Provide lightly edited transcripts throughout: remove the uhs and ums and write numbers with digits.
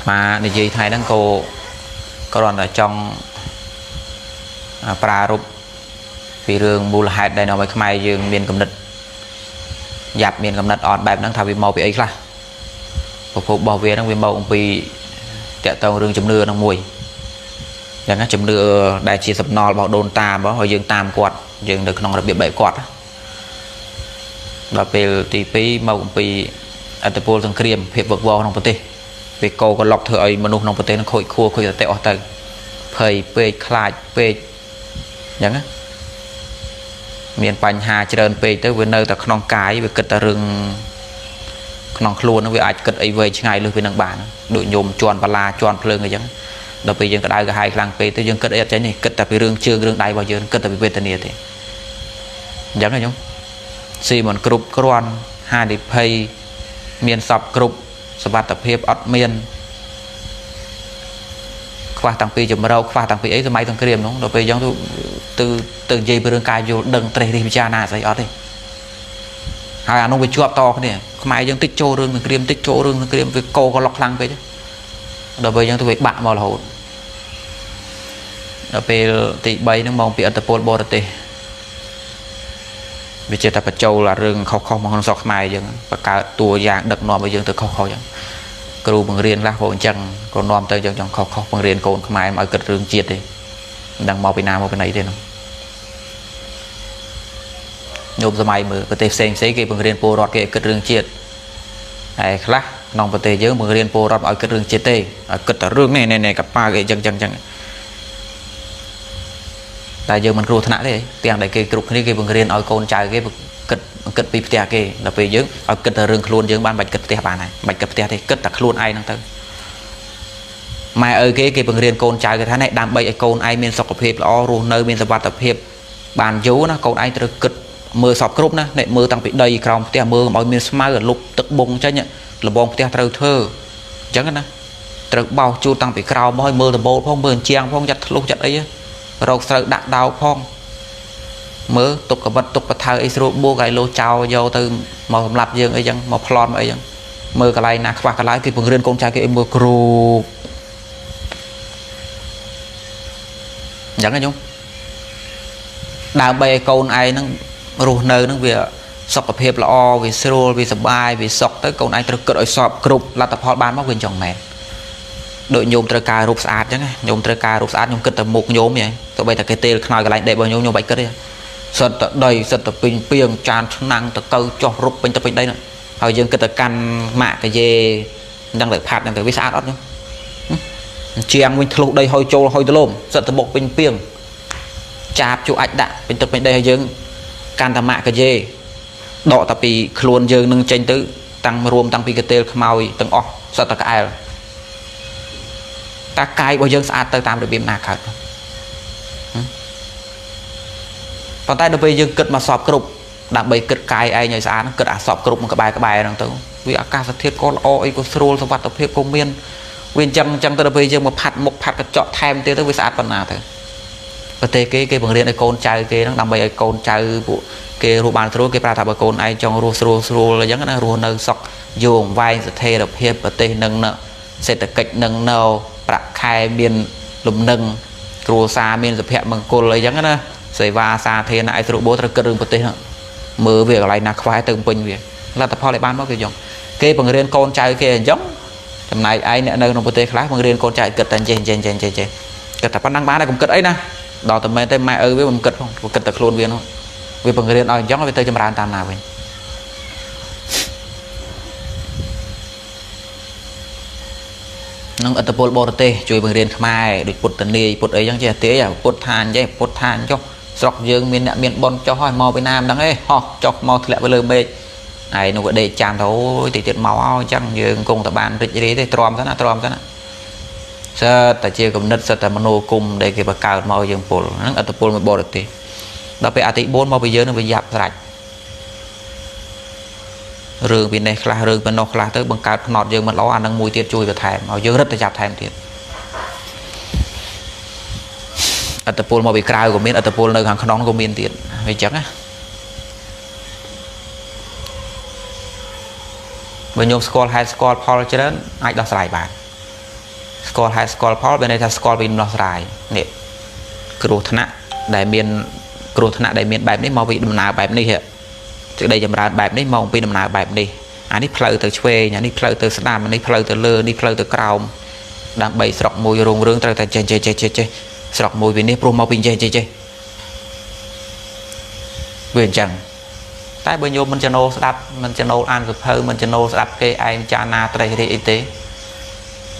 មកនិយាយថ្ងៃហ្នឹងក៏គ្រាន់តែចង់ប្រារព្ធពីរឿងមូលហេតុដែលនាំឲ្យខ្មែរយើងមានកំណត់យ៉ាប់មានកំណត់អត់បែបហ្នឹងថាវាមកពីអីខ្លះប្រភពរបស់វាហ្នឹងវាមកអំពីតកតងរឿងជំនឿហ្នឹងមួយយ៉ាងណាជំនឿដែលជាសំណល់របស់ដូនតារបស់ហើយយើងតាមគាត់យើងនៅក្នុងរបៀបបែបគាត់ដល់ពេលទី2មកអំពីអត្តពលសង្គ្រាមភាពវឹកវរក្នុងប្រទេសពេលកោក៏លុកធ្វើឲ្យមនុស្សក្នុងប្រទេសនឹងខូចខួរខូចសតិអស់ទៅភ័យពេកខ្លាចពេកអញ្ចឹងណាមានបញ្ហាច្រើនពេកទៅវានៅតែក្នុងកាយវាគិតតែរឿងក្នុងខ្លួនហ្នឹងវាអាចគិតអីវែងឆ្ងាយលើសពីនឹងបានដូចញោមជន់បលាជន់ភ្លើងអីចឹងដល់ពេលយើងក្តៅក្រហាយខ្លាំងពេកទៅយើងគិតអីអត់ចេញទេគិតតែពីរឿងជើងរឿងដៃរបស់យើងគិតតែពីវេទនាទេអញ្ចឹងណាញោមស៊ីមិនគ្រប់គ្រាន់ហានិភ័យមានសពគ្រប់សុវត្ថិភាពអត់មានខ្វះតាំងពីចម្រោកខ្វះតាំងពីអីសម័យសង្គ្រាមនោះដល់ពេលអញ្ចឹងទៅទៅនិយាយពីរឿងការយល់ដឹងត្រេះរិះពិចារណាស្អីអត់ទេហើយអានោះវាជាប់តគ្នាខ្មែរយើងតិចចូលរឿងសង្គ្រាមតិចចូលរឿងសង្គ្រាមវាកោក៏លុកខ្លាំងពេកដល់ពេលអញ្ចឹងទៅវាបាក់មករហូតដល់ពេលទី3ហ្នឹងមកពីអត្តពលបរទេសវាចេះតែបញ្ចូលអារឿងខុសៗមកក្នុងស្រុកខ្មែរយើងបង្កើតតួយ៉ាងដឹកនាំឲ្យយើងទៅខុសៗអញ្ចឹងគ្រូបង្រៀនខ្លះក៏អញ្ចឹងក៏នាំទៅអញ្ចឹងចង់ខុសៗបង្រៀនកូនខ្មែរមិនឲ្យគិតរឿងជាតិទេមិនដឹងមកពីណាមកពីណីទេនោះញោមសម័យមើលប្រទេសផ្សេងផ្សេងគេបង្រៀនពលរដ្ឋគេឲ្យគិតរឿងជាតិហើយខ្លះក្នុងប្រទេសយើងបង្រៀនពលរដ្ឋឲ្យគិតរឿងជាតិទេឲ្យគិតតែរឿងនេះនេះកប៉ាគេអញ្ចឹងអញ្ចឹងអញ្ចឹងតែយើងមិនគ្រោះថ្នាក់ទេទាំងដែលគេគ្រប់គ្នាគេបង្រៀនឲ្យកូនចៅគេគិតគិតពីផ្ទះគេដល់ពេលយើងឲ្យគិតតែរឿងខ្លួនយើងបានបាច់គិតផ្ទះបានហើយបាច់គិតផ្ទះទេគិតតែខ្លួនឯងហ្នឹងទៅម៉ែឪគេគេបង្រៀនកូនចៅគេថានេះដើម្បីឲ្យកូនឯងមានសុខភាពល្អរស់នៅមានសុវត្ថិភាពបានយូរណាកូនឯងត្រូវគិតមើលសពគ្រប់ណានេះមើលតាំងពីដីក្រោមផ្ទះមើលកុំឲ្យមានស្មៅលុបទឹកបុងចេញលបងផ្ទះត្រូវធ្វើអញ្ចឹងណាត្រូវបោសជូតតាំងពីក្រោមមកឲ្យមើលដំបូលផងមើលជាងផងចាត់ធ្លុះចាត់អីរកស្រូវដាក់ដោផងមើលទុកកបិតទុកបថៅអីស្រួលបួកឲ្យលោចោលយកទៅមកសម្លាប់យើងអីចឹងមកប្លន់មកអីចឹងមើលកន្លែងណាខ្វះកន្លែងគេបង្រៀនកូនចៅគេឲ្យមើលគ្រប់អញ្ចឹងណាញោមដើម្បីឲ្យកូនឯងហ្នឹងរស់នៅហ្នឹងវាសុខភាពល្អវាស្រួលវាសប្បាយវាសុខទៅកូនឯងត្រូវគិតឲ្យសពគ្រប់លទ្ធផលបានមកវាអញ្ចឹងមែនដូចញោមត្រូវការរូបស្អាតអញ្ចឹងញោមត្រូវការរូបស្អាតញោមគិតតែមុខញោមហ៎ទោះបីតែគេទេលខ្នើយកន្លែងដេករបស់ញោមញោមបាច់គិតទេសិតតែដីសិតតែពេញពីងចានឆ្នាំងតកៅចោះរុកពេញទៅពេញដីនោះហើយយើងគិតតែកាន់ម៉ាក់កាយេមិនដឹងទៅផាត់ហ្នឹងទៅវាស្អាតអត់ញោមជាងវិញធ្លុះដីហុយចូលហុយទលំសិតតែមុខពេញពីងចាបជក់អាចដាក់ពេញទឹកពេញដីហើយយើងកាន់តែម៉ាក់កាយេដកតែពីខ្លួនយើងនឹងចេញទៅតាំងរួមតាំងពីកតេលខ្មោយទាំងអស់សិតតែក្អែលតាកាយរបស់យើងស្អាតទៅតាមរបៀបណាកើតប៉ុន្តែដល់ពេលយើងគិតមកសពគ្រប់ដើម្បីគិតកាយឯងឲ្យស្អាតគិតអាសពគ្រប់នឹងក្បែរក្បែរហ្នឹងទៅវាអាកាសធាតុក៏ល្អអីក៏ស្រួលសុវត្ថិភាពក៏មានវាអញ្ចឹងអញ្ចឹងទៅដល់ពេលយើងមកផាត់មុខផាត់កញ្ចក់ថែមទៀតទៅវាស្អាតប៉ុណ្ណាទៅប្រទេសគេគេបង្រៀនឲ្យកូនចៅគេហ្នឹងដើម្បីឲ្យកូនចៅពួកគេរស់បានស្រួលគេប្រាប់ថាបើកូនឯងចង់រស់ស្រួលស្រួលអញ្ចឹងណារស់នៅសុខយូរអង្វែងស្ថិរភាពប្រទេសនឹងសេដ្ឋកិច្ចនឹងនៅប្រាក់ខែមានលំនឹងគ្រួសារមានសុភមង្គលអីចឹងណាសេវាសាធារណៈឲ្យស្រួលបួត្រូវគិតរឿងប្រទេសហ្នឹងមើលវាកន្លែងណាខ្វះទៅពេញវាលទ្ធផលឲ្យបានមកគេចឹងគេបង្រៀនកូនចៅគេអញ្ចឹងចំណែកឯងអ្នកនៅក្នុងប្រទេសខ្លះបង្រៀនកូនចៅគិតតែចេះចេះចេះចេះចេះគិតតែប៉ុណ្ណឹងបានហើយកុំគិតអីណាដល់តែមែនទេម៉ែឪវាមិនគិតផងគិតតែខ្លួនវានោះវាបង្រៀនឲ្យអញ្ចឹងវាទៅចម្រើនតាមណាវិញនឹងអត្តពលបរទេសជួយបង្រៀនខ្មែរដូចពុទ្ធនាយពុទ្ធអីចឹងចេះទេពុទ្ធថាអញ្ចេះពុទ្ធថាអញ្ចុះស្រុកយើងមានអ្នកមានបុណ្យចុះហើយមកពីណាមិនដឹងទេហោះចុះមកធ្លាក់ទៅលើមេឃហើយនោះក៏ដេកចាំទៅអូយតិចទៀតមកអញ្ចឹងយើងគង់តែបានរីករាយទេទ្រាំទៅណាទ្រាំទៅណាសិតតែជាគំនិតសិតតែមโนគមដែលគេបង្កើតមកយើងពលហ្នឹងអត្តពលមួយបរទេសដល់ពេលអាទី4មកពីយើងនឹងវាយ៉ាប់ស្រេចរឿងពីនេះខ្លះរឿងពីនោះខ្លះទៅបង្កើតផ្នត់យើងមិនល្អអានឹងមួយទៀតជួយបន្ថែមឲ្យយើងរឹតតែចាប់ថែមទៀតអត្តពលមកពីក្រៅក៏មានអត្តពលនៅខាងក្នុងក៏មានទៀតវាអញ្ចឹងណាបើញោមស្គាល់ហេតុស្គាល់ផលច្រើនអាចដោះស្រាយបាន ស្គាល់ហេតុស្គាល់ផលមានន័យថាស្គាល់ពីដំណោះស្រាយនេះគ្រោះថ្នាក់ដែលមានគ្រោះថ្នាក់ដែលមានបែបនេះមកពីដំណើរបែបនេះសេចក្តីចម្រើនបែបនេះមកពីដំណើរបែបនេះអានេះផ្លូវទៅឆ្វេងអានេះផ្លូវទៅស្ដាំអានេះផ្លូវទៅលើនេះផ្លូវទៅក្រោមដើម្បីស្រុកមួយរុងរឿងត្រូវតែចេះចេះចេះចេះស្រុកមួយពីនេះព្រោះមកពីចេះចេះចេះវាអញ្ចឹងតែបើញោមមិនចំណូលស្ដាប់មិនចំណូលអានសភៅមិនចំណូលស្ដាប់គេឯងចាណាត្រេះរិះអីទេ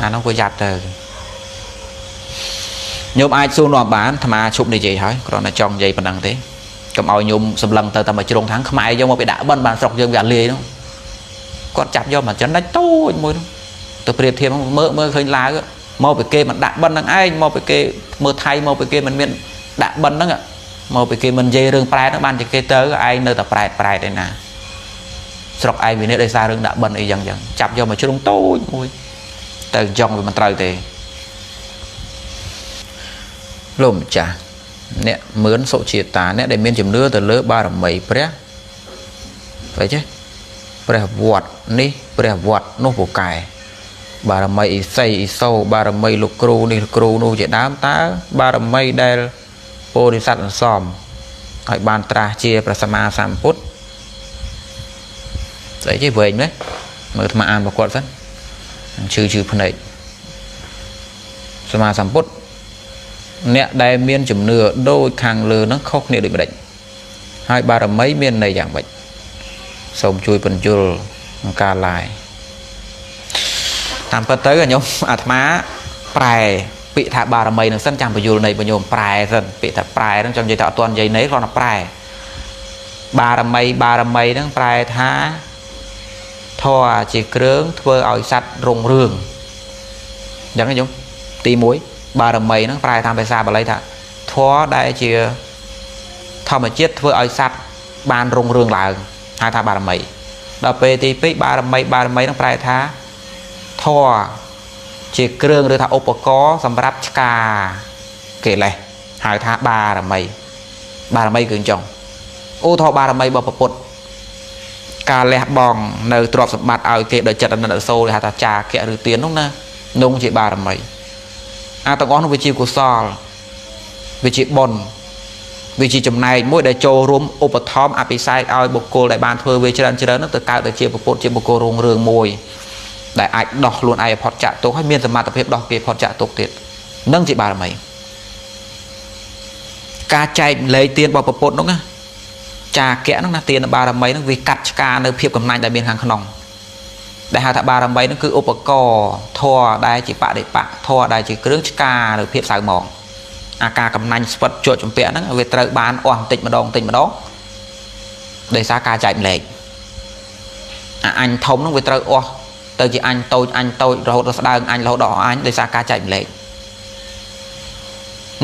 អានោះក៏យ៉ាប់ទៅញោមអាចសួរនាំបានអាត្មាឈប់និយាយហើយគ្រាន់តែចង់និយាយប៉ុណ្ណឹងទេកុំឲ្យញោមសម្លឹងទៅតែមួយជ្រុងខាងខ្មែរយកមកពីដាក់បិណ្ឌបានស្រុកយើងវាអត់លាយនោះគាត់ចាប់យកមកចំណុចតូចមួយនោះទៅប្រៀបធៀបមើលឃើញឡាវមកពីគេមិនដាក់បិណ្ឌនឹងឯងមកពីគេមើលថៃមកពីគេមិនមានដាក់បិណ្ឌហ្នឹងមកពីគេមិននិយាយរឿងប្រែតហ្នឹងបានជាគេទៅឯងនៅតែប្រែតប្រែតឯណាស្រុកឯងវានេះដោយសាររឿងដាក់បិណ្ឌអីយ៉ាងយ៉ាងចាប់យកមកជ្រុងតូចមួយទៅចង់វាមិនត្រូវទេលោកម្ចាស់អ្នកមឿនសុជាតាអ្នកដែលមានជំនឿទៅលើបារមីព្រះស្អីចេះព្រះវត្តនេះព្រះវត្តនោះពូកែបារមីអ៊ីសីអ៊ីសូបារមីលោកគ្រូនេះលោកគ្រូនោះជាដើមតើបារមីដែលពោធិសត្វអន្សំឲ្យបានត្រាស់ជាព្រះសម្មាសម្ពុទ្ធស្អីចេះវែងណាមើលអាត្មាអានប្រកបសិនឈឺភ្នែកសម្មាសម្ពុទ្ធអ្នកដែលមានជំនឿដូចខាងលើហ្នឹងខុសគ្នាដូចម្ដេចហើយបារមីមានន័យយ៉ាងម៉េចសូមជួយបញ្យល់ក្នុងការឡាយតាមពិតទៅខ្ញុំអាត្មាប្រែពាក្យថាបារមីនឹងសិនចាំបញ្យល់ន័យបញ្ញោមប្រែសិនពាក្យថាប្រែហ្នឹងចង់និយាយថាអត់ទាន់និយាយន័យគ្រាន់តែប្រែបារមីបារមីហ្នឹងប្រែថាធម៌ជាគ្រឿងធ្វើឲ្យសត្វរុងរឿងអញ្ចឹងខ្ញុំទី1បារមីហ្នឹងប្រែតាមភាសាបាលីថាធម៌ដែលជាធម្មជាតិធ្វើឲ្យសត្វបានរុងរឿងឡើងហៅថាបារមីដល់ពេលទី2បារមីបារមីហ្នឹងប្រែថាធម៌ជាគ្រឿងឬថាឧបករណ៍សម្រាប់ឆ្កាកិលេសហៅថាបារមីបារមីគឺអញ្ចឹងឧទាហរណ៍បារមីរបស់ពុទ្ធការលះបង់នៅទ្រព្យសម្បត្តិឲ្យគេដោយចិត្តអាណិតអាសូរគេហៅថាចាគៈឬទាននោះណានោះជាបារមីអាទាំងអស់នោះវាជាកុសលវាជាបុណ្យវាជាចំណែកមួយដែលចូលរួមឧបត្ថម្ភអភិសេកឲ្យបុគ្គលដែលបានធ្វើវាច្រើនច្រើននោះទៅកើតទៅជាពុទ្ធជាបុគ្គលរុងរឿងមួយដែលអាចដោះខ្លួនឯងផុតចាក់ទុកហើយមានសមត្ថភាពដោះគេផុតចាក់ទុកទៀតនឹងជាបារមីការចែកលេខទានរបស់ពុទ្ធនោះណាចាគៈនោះណាទានបារមីនោះវាកាត់ឆ្កានៅភាពកំណាញ់ដែលមានខាងក្នុងដែលហៅថាបារមីនោះគឺឧបករណ៍ធម៌ដែលជាបដិបៈធម៌ដែលជាគ្រឿងឆ្កានៅភាពសៅមងអាការកំណាញ់ស្វិតជាប់ជំពាក់ហ្នឹងវាត្រូវបានអស់បន្តិចម្ដងបន្តិចម្ដងដោយសារការចែកម្លែកអាអញធំហ្នឹងវាត្រូវអស់ទៅជាអញតូចអញតូចរហូតដល់ស្ដើងអញរហូតដល់អញដោយសារការចែកម្លែក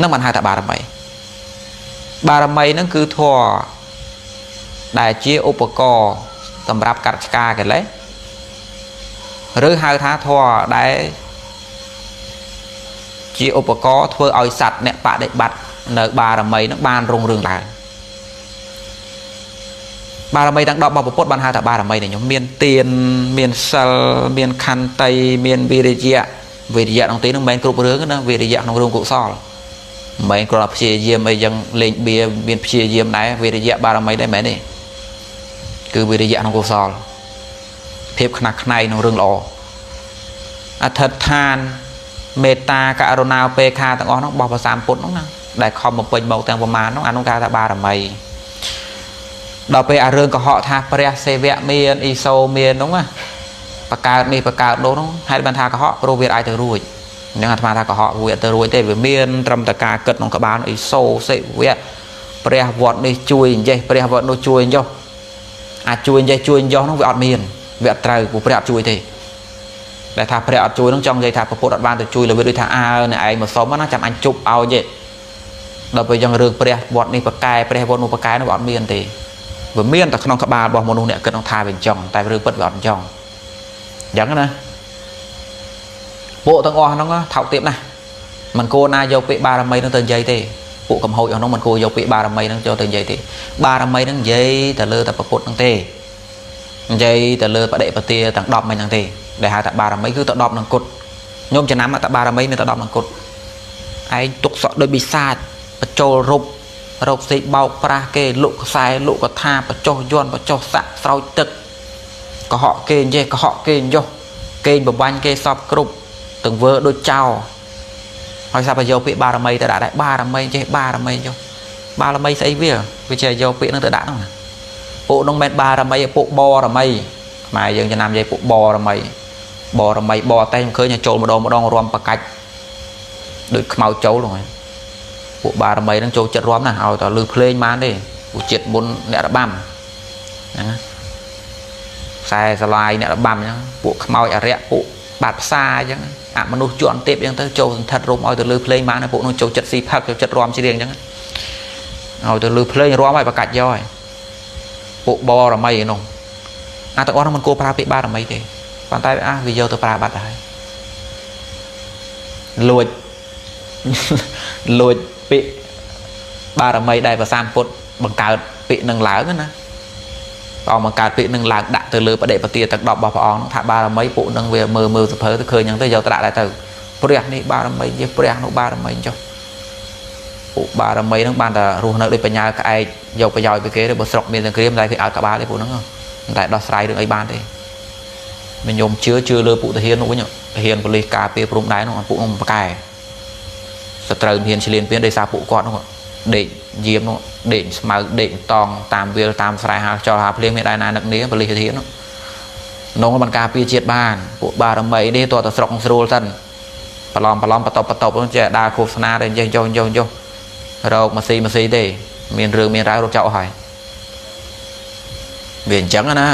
នឹងបានហៅថាបារមីបារមីហ្នឹងគឺធម៌ដែលជាឧបករណ៍សម្រាប់កាត់ឆ្កាកិលេសឬហៅថាធម៌ដែលជាឧបករណ៍ធ្វើឲ្យសត្វអ្នកបដិបត្តិនៅបារមីនឹងបានរុងរឿងឡើងបារមីទាំង10របស់ពុទ្ធបានហៅថាបារមីនេះខ្ញុំមានទានមានសិលមានខន្តីមានវិរិយៈវិរិយៈក្នុងទីនោះមិនមែនគ្រប់រឿងណាវិរិយៈក្នុងរឿងកុសលមិនមែនគ្រាន់តែព្យាយាមអីយ៉ាងលេងបៀមានព្យាយាមដែរវិរិយៈបារមីដែរមិនមែនទេគឺវិរិយៈក្នុងកុសលភាពខ្នះខ្នែងក្នុងរឿងល្អអធិដ្ឋានមេត្តាករុណាឧបេក្ខាទាំងអស់នោះរបស់ព្រះសម្ពុទ្ធនោះណាដែលខំបំពេញមកទាំងប្រមាណនោះអានោះគេហៅថាបារមីដល់ពេលអារឿងកុហកថាព្រះសិវៈមានអ៊ីសូមាននោះណាបកើតនេះបកើតនោះនោះហេតុបានថាកុហកព្រោះវាអាចទៅរួចអញ្ចឹងអាត្មាថាកុហកវាទៅរួចទេវាមានត្រឹមតែការគិតក្នុងក្បាលអ៊ីសូសិវៈព្រះវត្តនេះជួយអញ្ចេះព្រះវត្តនោះជួយអញ្ចោះអាចជួយអញ្ចេះជួយអញ្ចោះនោះវាអត់មានវាអត់ត្រូវព្រោះព្រះអត់ជួយទេដែលថាព្រះអត់ជួយនឹងចង់និយាយថាពុទ្ធអត់បានទៅជួយលើវាដូចថាអើអ្នកឯងមកសុំណាចាំអញជប់ឲ្យទេដល់ពេលយ៉ាងរឿងព្រះវត្តនេះប្រកែព្រះវត្តនោះប្រកែនោះវាអត់មានទេវាមានតែក្នុងក្បាលរបស់មនុស្សអ្នកគិតក្នុងថាវាអញ្ចឹងតែរឿងពិតវាអត់អញ្ចឹងអញ្ចឹងណាពួកទាំងអស់ហ្នឹងថោកទាបណាស់មិនគួរណាយកពាក្យបារមីហ្នឹងទៅនិយាយទេពួកកំហូចអស់ហ្នឹងមិនគួរយកពាក្យបារមីហ្នឹងចូលទៅនិយាយទេបារមីហ្នឹងនិយាយតែលើតែពុទ្ធហ្នឹងទេនិយាយតែលើបដិបទាទាំង10មិញហ្នឹងទេដែលហៅថាបារមីគឺទៅ10នឹងគុត ខ្ញុំចំណាំតែបារមីមានតែ10មង្គតឯងទុកសក់ដោយបិសាចបញ្ចូលរូបរកស៊ីបោកប្រាស់គេលក់ខ្សែលក់កថាបញ្ចុះយន់បញ្ចុះសាក់ស្រោចទឹកកុហកគេនិយាយកុហកគេយោគេបបាញ់គេសពគ្រប់ទង្វើដូចចោលហើយសាប់យកពាក្យបារមីទៅដាក់ដែរបារមីចេះបារមីចុះបារមីស្អីវាវាចេះយកពាក្យហ្នឹងទៅដាក់ហ្នឹងពួកហ្នឹងមិនបារមីពួកបរមីខ្មែរយើងចំណាំនិយាយពួកបរមីបរមីបតែខ្ញុំឃើញចូលម្ដងម្ដងរំប្រកាច់ដូចខ្មៅចូលហ្នឹងហើយពួកបារមីហ្នឹងចូលចិត្តរំណាស់ឲ្យតែលឺភ្លេងបានទេពួកជាតិមុនអ្នករបាំហ្នឹងខ្សែស្លាយអ្នករបាំអញ្ចឹងពួកខ្មោចអរិយពួកបាត់ផ្សារអញ្ចឹងអមនុស្សជន់ទេពអញ្ចឹងទៅចូលសន្ធិដ្ឋរុំឲ្យទៅលឺភ្លេងបានពួកនោះចូលចិត្តស៊ីផឹកចូលចិត្តរំច្រៀងអញ្ចឹងឲ្យទៅលឺភ្លេងរំឲ្យប្រកាច់យកហើយពួកបរមីនោះអាទាំងអស់នោះមិនគួរប្រើពាក្យបារមីទេប៉ុន្តែអាវាយកទៅប្រើបាត់ហើយលួចលួចពាក្យបារមីដែលព្រះសម្ពុទ្ធបង្កើតពាក្យនឹងឡើងណាព្រះអង្គបង្កើតពាក្យនឹងឡើងដាក់ទៅលើបដិបទាទាំង10របស់ព្រះអង្គថាបារមីពួកនឹងវាមើលមើលសភៅទៅឃើញហ្នឹងទៅយកទៅដាក់ដែរទៅព្រះនេះបារមីជាព្រះនោះបារមីចុះពួកបារមីហ្នឹងបានតែរស់នៅដូចបញ្ញាក្អែកយកប្រយោជន៍ពីគេទៅបើស្រុកមានសង្គ្រាមតែគេឲ្យក្បាលទេពួកហ្នឹងមិនតែដោះស្រាយរឿងអីបានទេមិនញោមជឿជឿលើពួកទាហាននោះវិញទាហានប៉ូលីសការពារព្រំដែននោះពួកនោះប្រកែសត្រូវហ៊ានឆ្លៀនពៀនដោយសារពួកគាត់នោះដេកយាមនោះដេកស្មៅដេកតង់តាមវាលតាមស្រែហាលចោលហាភ្លៀងមានដែរណានឹកនេះប៉ូលីសធាននោះនងមិនការពារជាតិបានពួកបារមីនេះតើតស្រុកស្រួលសិនប្រឡំប្រឡំបតបបតបចេះដើរឃោសនាតែចេះចុះចុះចុះរកមកស៊ីមកស៊ីទេមានរឿងមានរ៉ាវរកចោលហើយវាអញ្ចឹងណា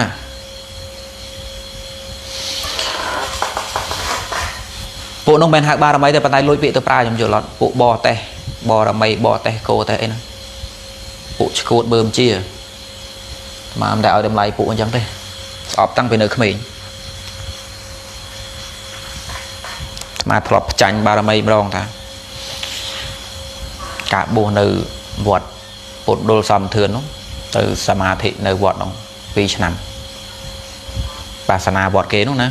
ពួកនោះមិនហៅបារមីទេប៉ុន្តែលួចពាក្យទៅប្រើខ្ញុំយល់អត់ពួកបរទេសបរមីបរទេសគោទេសអីហ្នឹងពួកឈួតបឺមជាមកមិនដែលឲ្យតម្លៃពួកអញ្ចឹងទេស្អប់តាំងពីនៅក្មេងអាត្មាធ្លាប់ផ្ចាញ់បារមីម្ដងថាការបួសនៅវត្តពុទ្ធដុលសំធឿននោះទៅសមាធិនៅវត្តនោះ2ឆ្នាំបាសនាវត្តគេនោះណា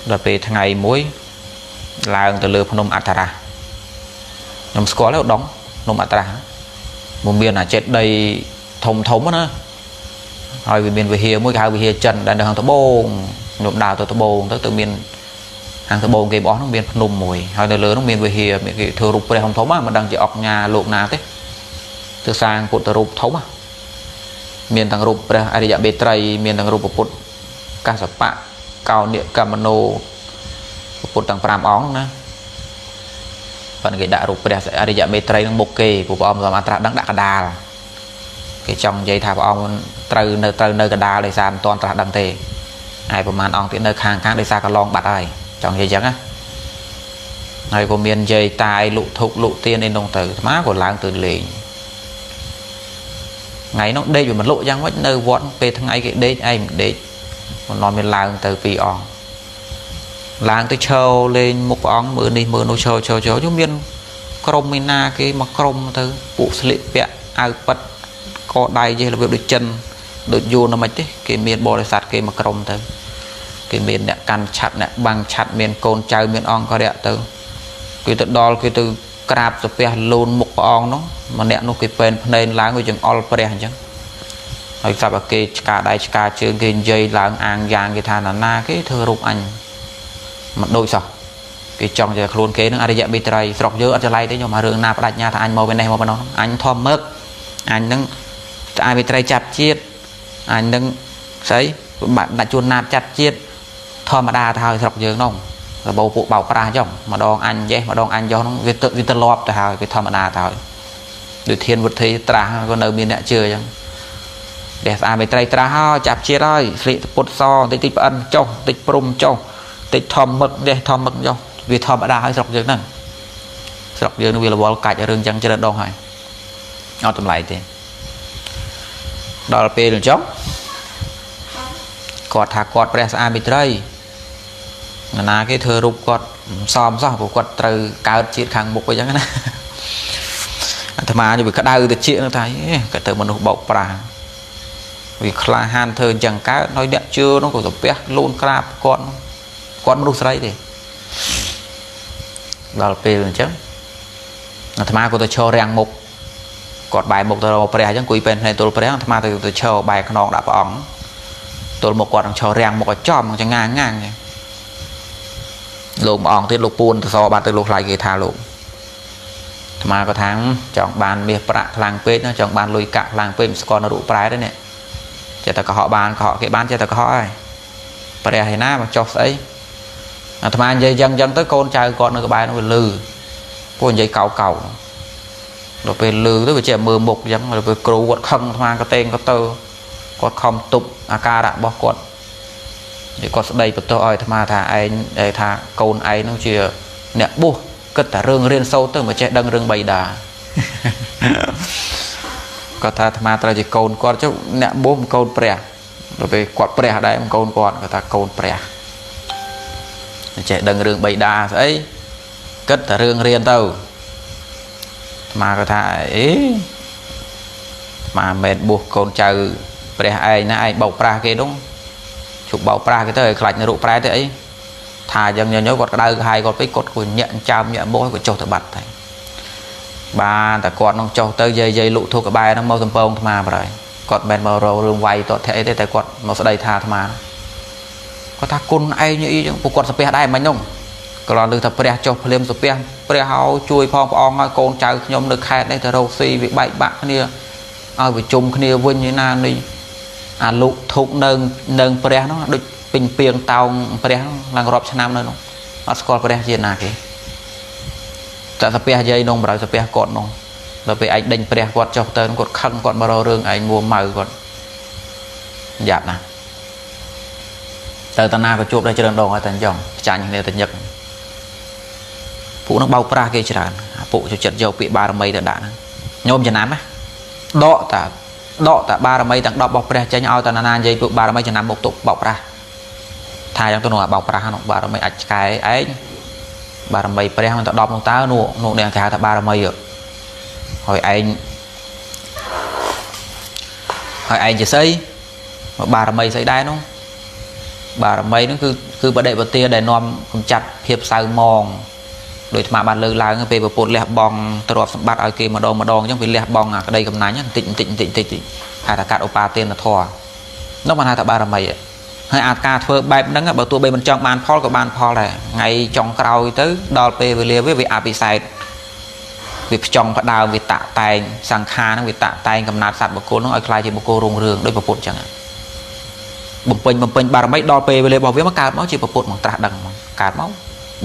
ដល់ពេលថ្ងៃមួយឡើងទៅលើភ្នំអដ្ឋរៈខ្ញុំស្គាល់ហើយឧដុង្គភ្នំអដ្ឋរៈមកមានអាចេតីធំធំណាហើយវាមានវិហារមួយគេហៅវិហារចិនដែលនៅខាងត្បូងខ្ញុំដើរទៅត្បូងទៅទៅមានខាងត្បូងគេបោះនោះមានភ្នំមួយហើយនៅលើនោះមានវិហារមានគេធ្វើរូបព្រះធំធំមិនដឹងជាអុកញ៉ាលោកណាទេទៅសាងពុទ្ធរូបធំមានទាំងរូបព្រះអរិយបេត្រីមានទាំងរូបពុទ្ធកសបៈកោនិកមនោពុទ្ធទាំង5អង្គណាប៉ុន្តែគេដាក់រូបព្រះអរិយមេត្រីនឹងមុខគេព្រោះព្រះអង្គសម្អត្រាដឹងដាក់កដាលគេចង់និយាយថាព្រះអង្គត្រូវនៅកដាលដោយសារមិនទាន់ត្រាស់ដឹងទេហើយប្រហែលអង្គទៀតនៅខាងខាងដោយសារកន្លងបាត់ហើយចង់និយាយចឹងណាហើយក៏មានយាយតាយលុធុកលុទៀនអីនោះទៅអាត្មាក៏ឡើងទៅលេងថ្ងៃនោះដេកវាមិនលក់យ៉ាងម៉េចនៅវត្តពេលថ្ងៃគេដេកឯងមិនដេកមិននាំមានឡើងទៅពីរអង្គឡើងទៅឈរលេងមុខព្រះអង្គមើលនេះមើលនោះឈរឈរឈរយូរមានក្រុមឯណាគេមកក្រុមទៅពួកស្លៀកពាក់អាវប៉ិតកដៃចេះរបៀបដូចចិនដូចយួនមិនទេគេមានបរិស័ទគេមកក្រុមទៅគេមានអ្នកកាន់ឆាត់អ្នកបាំងឆាត់មានកូនចៅមានអង្គរៈទៅគេទៅដល់គេទៅក្រាបសាពះលូនមុខព្រះអង្គនោះម្នាក់នោះគេពេនភ្នែនឡើងដូចចង្អុលព្រះអញ្ចឹងហើយស្រាប់តែគេឆ្កាដៃឆ្កាជើងគេនិយាយឡើងអាងយ៉ាងគេថាណាណាគេធ្វើរូបអញមិនដូចសោះគេចង់តែខ្លួនគេនឹងអរិយមេត្រីស្រុកយើងអត់ច្រឡៃទេខ្ញុំអារឿងណាបដិញ្ញាថាអញមកពីនេះមកពីនោះអញធំមឹកអញនឹងអរិយមេត្រីចាប់ជាតិអញនឹងស្អីបាក់ដាក់ជួនណាតចាប់ជាតិធម្មតាទៅហើយស្រុកយើងនោះរបោពួកបោកប្រាស់ចុងម្ដងអញចេះម្ដងអញចុះនោះវាត្រឡប់ទៅហើយវាធម្មតាទៅហើយដូចធានវុធីត្រាស់ក៏នៅមានអ្នកជឿអញ្ចឹងព្រះស្អាតមេត្រីត្រាស់ហើយចាប់ជាតិហើយស្លៀកពុតសតិចតិចប្អិនចុះតិចព្រំចុះតិចធំមឹកនេះធំមឹកចុះវាធម្មតាហើយស្រុកយើងហ្នឹងស្រុកយើងនឹងវារវល់កាច់រឿងចឹងច្រើនដងហើយអត់តម្លៃទេដល់ពេលអញ្ចឹងគាត់ថាគាត់ព្រះស្អាតមេត្រីណាគេធ្វើរូបគាត់សមសោះព្រោះគាត់ត្រូវកើតជាតិខាងមុខអញ្ចឹងណាអាត្មាវាក្តៅទៅជានឹងថាគាត់ទៅមនុស្សបោកប្រាស់វាក្លាហានធ្វើអញ្ចឹងកើតហើយអ្នកជឿនោះក៏សាពះលូនក្រាបគាត់ គាត់មនុស្សស្រីទេដល់ពេលអញ្ចឹងអាត្មាក៏ទៅឈររាំងមុខគាត់បែរមុខទៅរកព្រះអញ្ចឹងគួយពេលភ្នែកទល់ព្រះអាត្មាទៅឈរបែរខ្នងដាក់ព្រះអង្គទល់មុខគាត់នឹងឈររាំងមុខឲ្យចំចងាងងាងលោកមួយអង្គទៀតលោកពួនទៅសបាត់ទៅលោកខ្លាចគេថាលោកអាត្មាក៏ថាចង់បានមាសប្រាក់ខ្លាំងពេកចង់បានលុយកាក់ខ្លាំងពេកមិនស្គាល់នរុប្រែទេនេះចេះតែកុហកបានកុហកគេបានចេះតែកុហកហើយព្រះឯណាមកចុះស្អីអាត្មានិយាយយ៉ាងចឹងទៅកូនចៅគាត់នៅក្បែរនោះវាលឺពួកនិយាយកោកោដល់ពេលលឺទៅវាចេះមើលមុខចឹងដល់ពេលគ្រូគាត់ខឹងអាត្មាក៏តេងក៏ទៅគាត់ខំទប់អាការៈរបស់គាត់និយាយគាត់ស្ដីបន្ទោសឲ្យអាត្មាថាឯងថាកូនឯងនោះជាអ្នកបួសគិតតែរឿងរៀនសូត្រទៅមិនចេះដឹងរឿងបៃតាគាត់ថាអាត្មាត្រូវជាកូនគាត់ចុះអ្នកបួសមិនកូនព្រះដល់ពេលគាត់ព្រះដែរមិនកូនគាត់គាត់ថាកូនព្រះមិនចេះដឹងរឿងបៃតាស្អីគិតតែរឿងរៀនទៅអាត្មាគាត់ថាអេអាត្មាមិនមែនបួសកូនចៅព្រះឯងណាឯងបោកប្រាស់គេនោះជប់បោកប្រាស់គេទៅឲ្យខ្លាចនរុប្រែទៅអីថាយ៉ាងញញគាត់ក្តៅក្រហាយគាត់ពេកគាត់គួរញាក់ចើមញាក់មុខគាត់ចុះទៅបាត់តែបានតែគាត់នឹងចុះទៅយាយយាយលុកធុកក្បែរហ្នឹងមកសំពងអាត្មាប្រហើយគាត់មិនមែនមករករឿងវាយតធាក់អីទេតែគាត់មកស្ដីថាអាត្មាគាត់ថាគុណឯងអីចឹងពួកគាត់សាពះដែរមិញនោះក៏លឺថាព្រះចុះភ្លាមសាពះព្រះហើយជួយផងព្រះអង្គឲ្យកូនចៅខ្ញុំនៅខេត្តនេះទៅរកស៊ីវាបែកបាក់គ្នាឲ្យប្រជុំគ្នាវិញឯណានេះអាលុកធុកនឹងព្រះនោះដូចពេញពីងតោងព្រះឡើងរាប់ឆ្នាំនៅនោះអត់ស្គាល់ព្រះជាណាគេតែសាពះយាយនងប្រៅសាពះគាត់នោះដល់ពេលឯងដេញព្រះគាត់ចុះទៅគាត់ខឹងគាត់មករករឿងឯងមួម៉ៅគាត់យ៉ាប់ណាស់ទៅតាណាក៏ជួបដែរច្រើនដងហើយតែអញ្ចឹងចាញ់គ្នាទៅញឹកពួកនោះបោកប្រាស់គេច្រើនអាពួកចូលចិត្តយកពាក្យបារមីទៅដាក់ហ្នឹងញោមចំណាំណាដកតាបារមីទាំង10របស់ព្រះចេញឲ្យតាណានិយាយពួកបារមីចំណាំមុខទុកបោកប្រាស់ថាយ៉ាងទៅនោះអាបោកប្រាស់នោះបារមីអាចឆ្កែឯងបារមីព្រះមិនទៅ10នោះតើនោះនេះគេហៅថាបារមីហើយឯងហើយឯងជាស្អីមកបារមីស្អីដែរនោះបារមីនោះគឺបដិបទាដែលនាំកំចាត់ភាពសៅមងដោយអាត្មាបានលើកឡើងពេលប្រពន្ធលះបង់ទ្រព្យសម្បត្តិឲ្យគេម្ដងម្ដងអញ្ចឹងវាលះបង់អាក្តីកំណាញ់បន្តិចបន្តិចបន្តិចបន្តិចហៅថាកាត់ឧបាទានធម៌នោះបានហៅថាបារមីហើយអាចការធ្វើបែបហ្នឹងបើទោះបីមិនចង់បានផលក៏បានផលដែរថ្ងៃចុងក្រោយទៅដល់ពេលវេលាវាអភិសេកវាផ្ចង់ផ្ដើមវាតាក់តែងសង្ខារហ្នឹងវាតាក់តែងកំណត់សត្វបុគ្គលហ្នឹងឲ្យក្លាយជាបុគ្គលរុងរឿងដូចប្រពុតអញ្ចឹងបំពេញបារមីដល់ពេលវេលារបស់វាមកកើតមកជាប្រពុតមកត្រាស់ដឹងមកកើតមក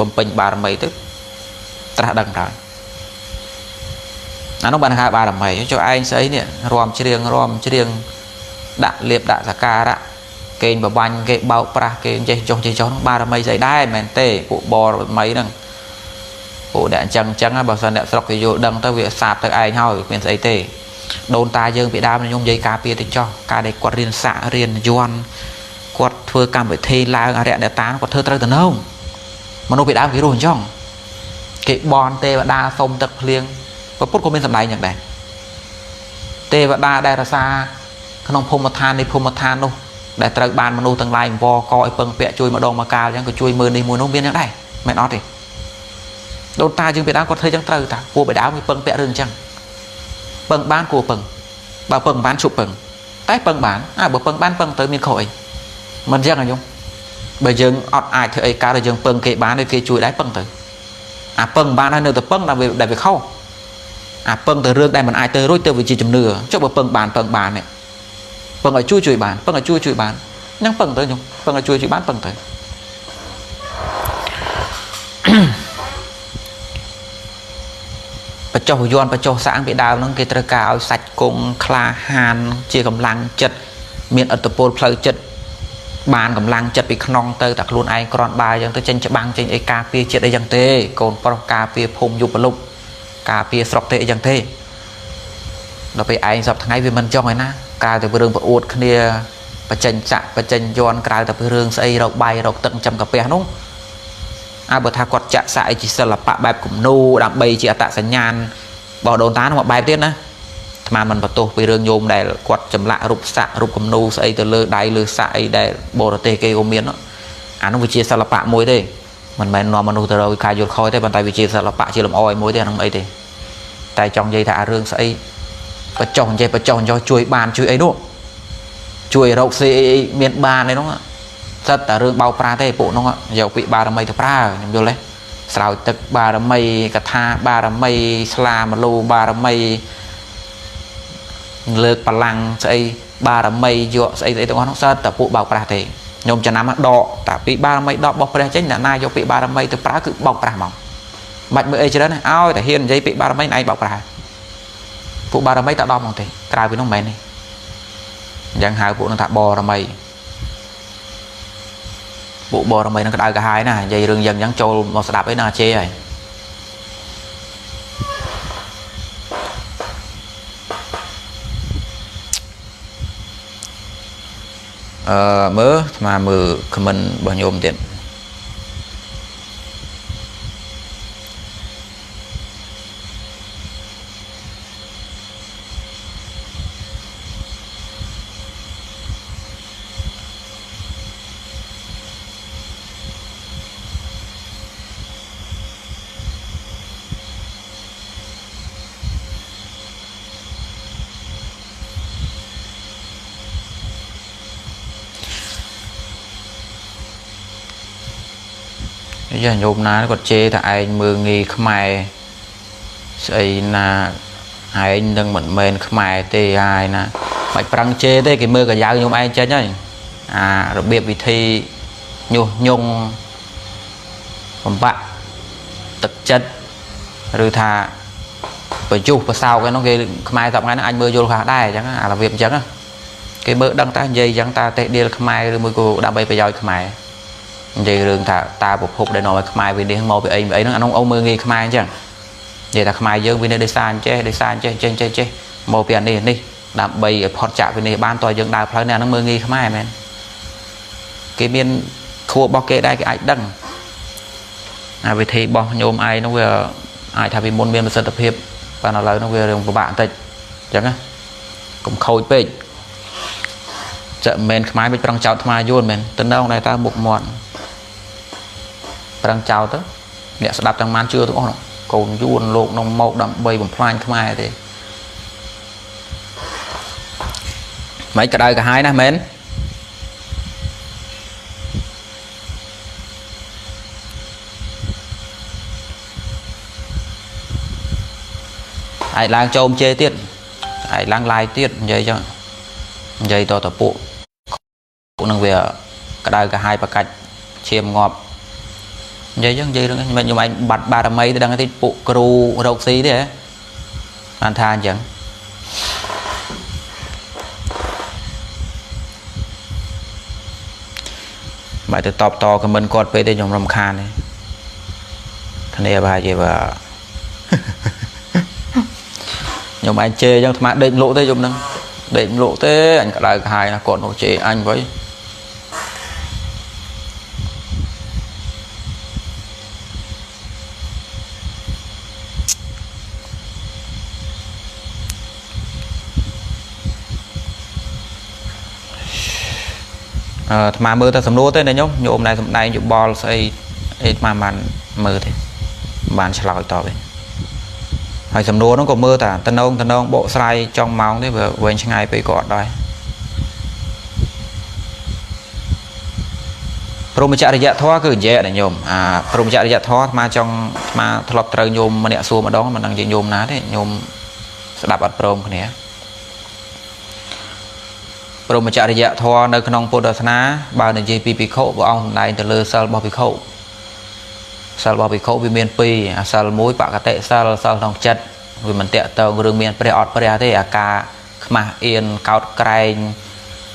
បំពេញបារមីទៅត្រាស់ដឹងហើយអានោះបានហៅបារមីចុះឯងស្អីនេះរំច្រៀងដាក់លៀបដាក់សការៈគេបបាញ់គេបោកប្រាស់គេចេះចុះនោះបារមីស្អីដែរមិនមែនទេពួកបរមីហ្នឹងពួកអ្នកអញ្ចឹងបើសិនអ្នកស្រុកគេយល់ដឹងទៅវាសាបទៅឯងហើយមានស្អីទេដូនតាយើងពីដើមខ្ញុំនិយាយការពារទៅចោះការដែលគាត់រៀនសាក់រៀនយន់គាត់ធ្វើកម្មវិធីឡើងអរិយអ្នកតាគាត់ធ្វើត្រូវទៅនងមនុស្សពីដើមគេរស់អញ្ចឹងគេបនទេវតាសុំទឹកភ្លៀងព្រះពុទ្ធក៏មានសម្ដែងយ៉ាងដែរទេវតាដែលរសាក្នុងភូមិឋាននេះភូមិឋាននោះដែលត្រូវបានមនុស្សទាំងឡាយអង្វរកឲ្យពឹងពាក់ជួយម្ដងមកកាលអញ្ចឹងក៏ជួយមើលនេះមួយនោះមានយ៉ាងដែរមិនអត់ទេដូនតាយើងពីដើមគាត់ធ្វើចឹងត្រូវតាគួរពីដើមវាពឹងពាក់រឿងអញ្ចឹងពឹងបានគួរពឹងបើពឹងបានជប់ពឹងតែពឹងបានអើបើពឹងបានពឹងទៅមានខុសអីមិនអញ្ចឹងអាយំបើយើងអត់អាចធ្វើអីកើតឲ្យយើងពឹងគេបានគេជួយដែរពឹងទៅអាពឹងបានហើយនៅតែពឹងដែលវាខុសអាពឹងទៅរឿងដែលមិនអាចទៅរួចទៅវាជាជំនឿចុះបើពឹងបាននេះពឹងឲ្យជួយបានពឹងឲ្យជួយបានហ្នឹងពឹងទៅខ្ញុំពឹងឲ្យជួយបានពឹងទៅបច្ចុះយន់បច្ចុះសាងពីដើមហ្នឹងគេត្រូវការឲ្យសាច់គង់ក្លាហានជាកម្លាំងចិត្តមានឥទ្ធិពលផ្លូវចិត្តបានកម្លាំងចិត្តពីក្នុងទៅតែខ្លួនឯងក្រន់បាយអញ្ចឹងទៅចេញច្បាំងចេញអីការពារជាតិអីចឹងទេកូនប្រុសការពារភូមិយុបលុបការពារស្រុកទេអីចឹងទេដល់ពេលឯងសប្តាហ៍ថ្ងៃវាមិនចង់ឯណាក្រៅតែពីរឿងប្រអួតគ្នាបញ្ចេញចាក់បញ្ចេញយន់ក្រៅតែពីរឿងស្អីរកបាយរកទឹកចំកាពះនោះអើបើថាគាត់ចាក់សាក់អីជាសិល្បៈបែបគំនូដើម្បីជាអត្តសញ្ញាណរបស់ដូនតានោះមកបែបទៀតណាអាត្មាមិនបន្ទោសពីរឿងញោមដែលគាត់ចម្លាក់រូបសាក់រូបគំនូស្អីទៅលើដៃលើសាក់អីដែលបរទេសគេក៏មាន អានោះវាជាសិល្បៈមួយទេមិនមែននាំមនុស្សទៅរកការយល់ខុសទេប៉ុន្តែវាជាសិល្បៈជាលំអមួយទេអានោះអីទេតែចង់និយាយថាអារឿងស្អីបញ្ចុះនិយាយបញ្ចុះចុះជួយបានជួយអីនោះជួយរកស៊ីអីមានបានអីនោះសិតតែរឿងបោកប្រាស់ទេពួកនោះយកពាក្យបារមីទៅប្រើខ្ញុំយល់ទេស្រោចទឹកបារមីកថាបារមីស្លាមលូបារមីលើកបលាំងស្អីបារមីយកស្អីស្អីទាំងអស់នោះសិតតែពួកបោកប្រាស់ទេខ្ញុំចំណាំដកតែពីបារមីដករបស់ព្រះចេញអ្នកណាយកពាក្យបារមីទៅប្រើគឺបោកប្រាស់ហ្មងបាច់មើលអីច្រើនណាឲ្យតែហ៊ាននិយាយពាក្យបារមីឯងបោកប្រាស់ពួកបារមីតែដល់ហ្មងទេក្រៅពីនោះមិនមែនទេអញ្ចឹងហៅពួកនោះថាបរមីពួកបរមីនឹងក្តៅក្រហាយណានិយាយរឿងយ៉ាងអញ្ចឹងចូលមកស្ដាប់អីណាជេរហើយមើលស្មាមើលខមមិនរបស់ញោមទៀតយ៉ាញោមណាគាត់ជេរថាឯងមើងងាយខ្មែរស្អីណាឯងនឹងមិនមែនខ្មែរទេហើយណាបាច់ប្រឹងជេរទេគេមើលកាយ៉ាវញោមឯងចេញហើយអារបៀបវិធីញុះញង់បំបាក់ទឹកចិត្តឬថាប្រយុះប្រសោកឯនោះគេខ្មែរសប្តាហ៍ហ្នឹងអាចមើលយល់ខ្លះដែរអញ្ចឹងអារបៀបអញ្ចឹងគេមើលដឹងតើនិយាយអញ្ចឹងតើទេដៀលខ្មែរឬមួយក៏ដើម្បីប្រយោជន៍ខ្មែរនិយាយរឿងថាតើប្រភពដែលនាំឲ្យខ្មែរវានេះមកពីអីពីអីហ្នឹងអានោះអូមើលងាយខ្មែរអញ្ចឹងនិយាយថាខ្មែរយើងវានេះដោយសារអញ្ចេះដោយសារអញ្ចេះចេះចេះចេះមកពីអានេះនេះដើម្បីឲ្យផុតចាកវានេះបានតើយើងដើរផ្លូវនេះអាហ្នឹងមើលងាយខ្មែរមែនគេមានខួបរបស់គេដែរគេអាចដឹងអាវិធីរបស់ញោមឯងនោះវាអាចថាពីមុនមានប្រសិទ្ធភាពប៉ុន្តែឥឡូវនោះវារឿងពិបាកបន្តិចអញ្ចឹងណាកុំខូចពេកចាក់មិនមែនខ្មែរមិនប្រឹងចោតថ្មយួនមែនតំណងដែរតើមុខមាត់ប្រឹងចោលទៅអ្នកស្ដាប់ទាំងបានជឿទាំងអស់កូនយួនលោកនឹងមកដើម្បីបំផ្លាញខ្មែរទេមិនក្តៅក្រហាយណាស់មែនអាចឡើងចូលជេរទៀតអាចឡើងឡាយទៀតនិយាយចឹងនិយាយតពួកនឹងវាក្តៅក្រហាយប្រកាច់ឈាមងាប់និយាយចឹងនិយាយរឿងមិនខ្ញុំឯងបាត់បារមីទៅដឹងទេពួកគ្រូរកស៊ីទេហ៎បានថាអញ្ចឹងបែរទៅតបតខមមិនគាត់ពេកទេខ្ញុំរំខានទេគ្នាប្រហែលជាបើខ្ញុំឯងជេរចឹងអាត្មាដេកលក់ទេយប់ហ្នឹងដេកលក់ទេអញក្តៅក្រហាយណាស់គាត់នោះជេរអញវិញអាត្មាមើលតែសំណួរទេណាញោមញោមណែសំដែងយោបល់ស្អីអីអាត្មាបានមើលទេបានឆ្លើយតបទេហើយសំណួរហ្នឹងក៏មើលតែតំណងបកស្រាយចង់ម៉ោងទេវាវែងឆ្ងាយពេកក៏អត់ដែរព្រហ្មចរិយធម៌គឺនិយាយណាញោមអាព្រហ្មចរិយធម៌អាត្មាចង់អាត្មាធ្លាប់ត្រូវញោមម្នាក់សួរម្ដងមិនដឹងជាញោមណាទេញោមស្ដាប់អត់ព្រមគ្នាព្រហ្មចរិយធម៌នៅក្នុងពុទ្ធសាសនាបើនិយាយពីភិក្ខុព្រះអង្គសម្ដែងទៅលើសិលរបស់ភិក្ខុសិលរបស់ភិក្ខុវាមានពីរអាសិលមួយបកតិសិលសិលក្នុងចិត្តវាមិនតាក់ទងរឿងមានព្រះអត់ព្រះទេអាការខ្មាស់អៀនកោតក្រែង